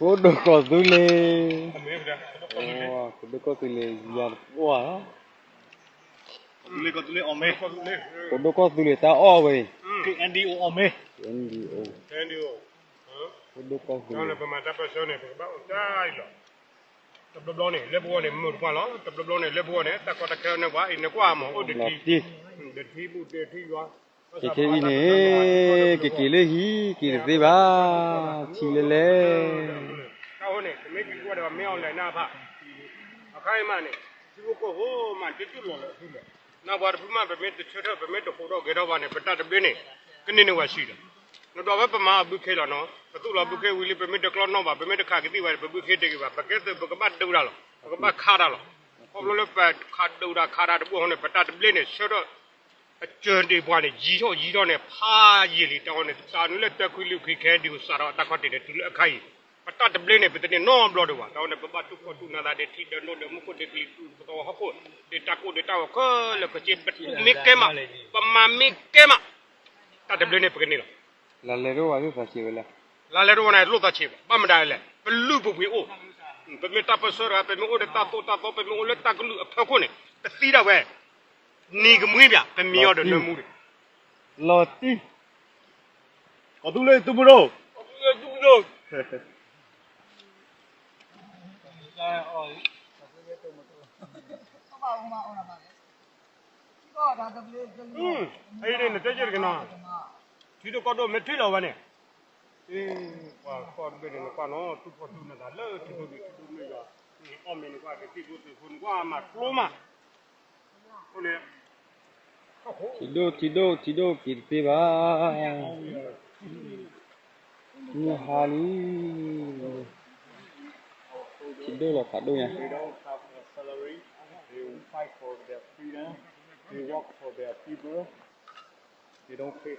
ဖိဒိၣ်ကီၢ်သူလ့ၤ, ဖိဒိၣ်ကီၢ်သူလ့ၤယၤတပှၢ်လီၤ, ဖိဒိၣ်ကီၢ်သူလ့ၤတၢ်အီၣ်ဝဲအံၤ, ဖိဒိၣ်ကီၢ်သူလ့ၤ, တဘျီဘျီန့ၣ် လၢပဂီၢ်န့ၣ် မုာ်တပှၢ်လီၤ, တဘျီဘျီန့ၣ် လၢပဂီၢ်န့ၣ် တၢ်ကီတၢ်ခဲန့ၣ်ပှၤအံၤန့ၣ်ကွၢ်မး အိၣ်ဒံးထံ, ဒံးထံဘူၣ်ဒံးထံယွၤ ခဲခဲအံၤန့ၣ် ကက့ၤလၢဟံၣ်က့ၤတသ့ဘၣ်, ထံလဲၣ်လဲၣ်, တၢ်ဃိန့ၣ် ပမ့ၢ်က့ၤကွၢ်ဒီးမ့ၢ်အီၤလဲၣ်နၢ်ဖး, အခါအံၤမးန့ၣ် ထံဖိကီၢ်ဖိမး တတူၢ်လိာ်လၢၤအဖုလဲၣ်, နၢ်ပှၤတဖုမး ပမ့ၢ်တဆၢထၢၣ် ပမ့ၢ်တဟူးထီၣ်ဂဲၤထီၣ်ဘၣ်န့ၣ် ပတၢ်တဘျ့န့ၣ် ကန့ၢ်န့ၢ်ဝဲဆံးလီၤ, နဒွးဝဲပမၤအဘုခ့လီၤနီၤ, ပသူၣ်လီၤဘုခ့ဝံၤလံ ပမ့ၢ်တကျီနီၣ်ဘၣ် ပမ့ၢ်တခးကသံၣ်ဘၣ်န့ၣ် ပဘုခ့တဂ့ၤဘၣ်, ပကဲသုးပကဘၣ်ဒုးတၢ်လီၤ, ပကဘၣ်ခးတၢ်လီၤ, ခီဖျိလၢပခးဒုးတၢ်ခးတၢ်တဘျ့အဃိန့ၣ် ပတၢ်တဘျ့န့ၣ် ဆၢထၢၣ် အစၢၤဒံးပှၤန့ၣ် ယံာ်ထီၣ်ယံာ်ထီၣ်န့ၣ် ဖးယံာ်လံ, တၢ်ဃိန့ၣ် တၢ်နုာ်လၢတၢခွံလွံၢ်ခွံခဲဒ်စးထီၣ်အတၢ်ခီၣ်ထံးန့ၣ် တုၤလၢအခါအံၤ ပတၢ်တဘျ့န့ၣ် ပတန့ၢ်နီတဘျီဒံးဘၣ်, တၢ်ဃိန့ၣ် ပဘၣ်တူၢ်ဖှီၣ်တူၢ်နးသး ဒ်ထံဒ်နိဒ်မူခိၣ်ဒ်ကလံၤဒ်ပသဝီဟီၣ်ခိၣ် ဒ်တၢ်ကိၢ်ဒ်တၢ်ဂီၤခဲလၢာ်ခဲဆ့ ပတူၢ်မ့ၢ်ကဲမး ပမၤမ့ၢ်ကဲမး တၢ်တဘျ့န့ၣ် ပကန့ၢ်လီၤ, လၢလဲၤတအိၣ်ဝဲသးဆံးဝဲလဲၣ်, လၢလဲၤတအိၣ်ဝဲန့ၣ် လိၣ်သးဆံးဘၣ်, ဘၣ်မတၤလဲၣ် ပလုၢ်ပပှ့ၤအိၣ်, ပမ့ၢ်တၢ်ပၢၢ်ဆၢတဂၤ ပမ့ၢ်အိၣ်ဒီးတၢ်သိၣ်တၢ်သီ ပမ့ၢ်အိၣ်လၢတၢ်ကလုၢ်အဖီခိၣ်န့ၣ် ပသံဒၣ်ဝဲ နံၤကမှံဘၣ် ပမံအီၤဒီးနၢမူဒံး, လီၤတံၢ်, ကီၢ်သူလ့ၤသုးမုၢ်ဒိၣ်, ကီၢ်သူလ့ၤသုးမုၢ်ဒိၣ်, အံၤန့ၣ် နတဲယဲၢ်တက့ၤနီၤ, ထံဒိၣ်ကီၢ်ဒိၣ်မ့ၢ်ထံၣ်လီၤဝဲန့ၣ်, အ့ ပှၤကီၢ်တဘ့ၣ်န့ၣ် နကွၢ်နီၤ တူၢ်ဖှီၣ်တူၢ်နးသးလၢထံဒိၣ်ဒံးထံဒိၣ်မ့ၢ်ယွၤ, အီၣ်မ့ၢ်နကွၢ်ကသံၣ်ဖိသုးဖိ နကွၢ်မၤကျိမး, အိၣ်န့ၣ် ထံဒိၣ် ထံဒိၣ် ထံဒိၣ်က့ၤတသ့ဘၣ်, မုၢ်ဟါလံ, ထံဒိၣ်လီၤဖးဒိၣ်ညါ, They don't have a salary. They will fight for their freedom. They work for their people. They don't pay.